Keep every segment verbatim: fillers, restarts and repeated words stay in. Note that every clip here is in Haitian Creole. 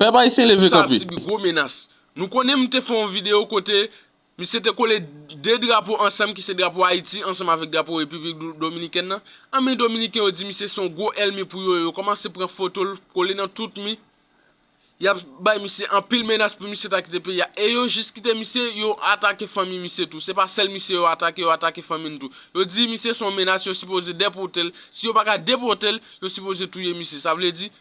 Pèp ayisyen leve Sa ap kanpe. Sibi gwo menas. Nou konnen m te fè yon videyo kote misye te kole de drapo ansanm ki se drapo Ayiti ansanm avèk drapo Repiblik Do- Dominikèn nan. Anben Dominiken yo di misye se yon gwo èlmi pou yo. Yo kòmanse pran foto l kole nan tout mi. Y ap bay misye anpil menas pou misye ta kite peyi a. E yo jis kite misye, yo atake fanmi misye tou. Se pa sèl misye yo atake, yo atake fanmi n tou. Yo di misye se yon menas, yo sipoze depòte l. Si yo pa ka depòte l, yo sipoze touye misye. Sa vle di,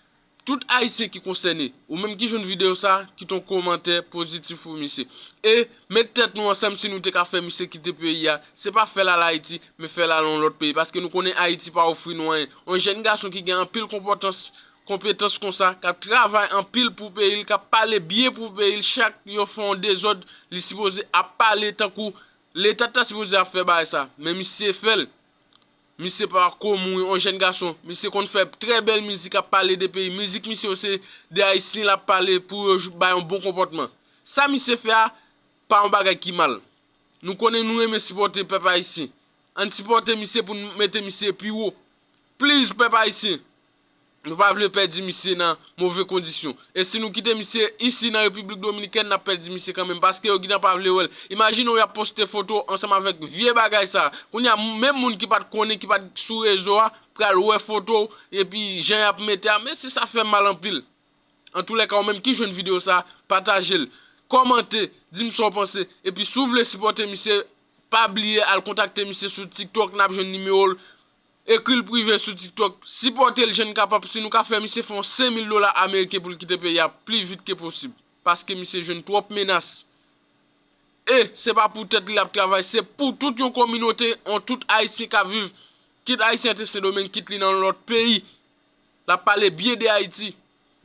tout Ayisyen ki konsène, ou menm ki jwenn videyo sa, kite yon kòmantè pozitif pou misye. E met tèt nou ansanm si nou te ka fè misye kite peyi a. Se pa fè l al Ayiti, men fè l al yon lòt peyi. Paske nou konnen Ayiti pa ofri nou anyen. Yon jèn gason ki gen anpil konpòtans, konpetans konsa, k ap travay anpil pou peyi l, k ap pale byen pou peyi l, chak yo fè yon dezòd, li sipoze ap pale tankou Leta ta sipoze ap fè bagay sa. Men misye fè l. Misye pa ko mouri, yon jèn gason. Misye konn fè trè bèl mizik ap pale de peyi. Mizik misye yo se de Ayisyen l ap pale pou yo jou- bay yon bon konpòtman. Sa misye fè a, pa yon bagay ki mal. Nou konnen nou renmen sipòte pèp ayisyen. Ann sipòte misye pou n mete misye pi wo. Please, pèp ayisyen. Nou pa vle pèdi misye nan move kondisyon. E si nou kite misye isi nan Repiblik Dominikèn, n ap pèdi misye kanmenm. Paske yo gentan pa vle wè l. Imajine w y ap poste foto ansanm avèk vye bagay sa. Kounye a, menm moun ki pa t konnen, ki pa t sou rezo a, pral wè foto w, epi jan y ap mete a. Mesye, sa fè mal anpil. Antoulèka, ou menm ki jwenn videyo sa, pataje l. Kòmante, di m sa w panse. Epi si w vle sipòte misye, pa bliye al kontakte misye sou TikTok, n ap jwenn nimewo l. Ekri l prive sou TikTok. Sipòte l jan n kapab. Si nou ka fè misye fè yon senk mil dola ameriken pou l kite peyi a pli vit ke posib. Paske misye jwenn twòp menas. E se pa pou tèt li l ap travay, se pou tout yon kominote, yon tout Ayisyen k ap viv, kit Ayisyen te Sendomeng, kit li nan yon lòt peyi. L ap pale byen de Ayiti.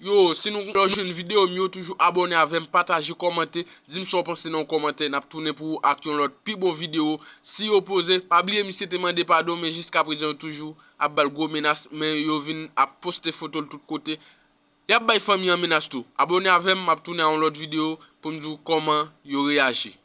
Yo, si nou lè w jwenn videyo m yo, toujou abòne avè m, pataje, kòmante, di m sa w panse nan yon kòmantè, n ap tounen pou ou ak yon lòt pi bon videyo. Si yo poze, pa bliye misye te mande padon, men jiskaprezan yo toujou ap ba l gwo menas, men yo vin ap poste foto l tout kote. Y ap bay fanmi an menas tou. Abòne avè m, m ap tounen a yon lòt videyo pou m di w kòman yo reyaji.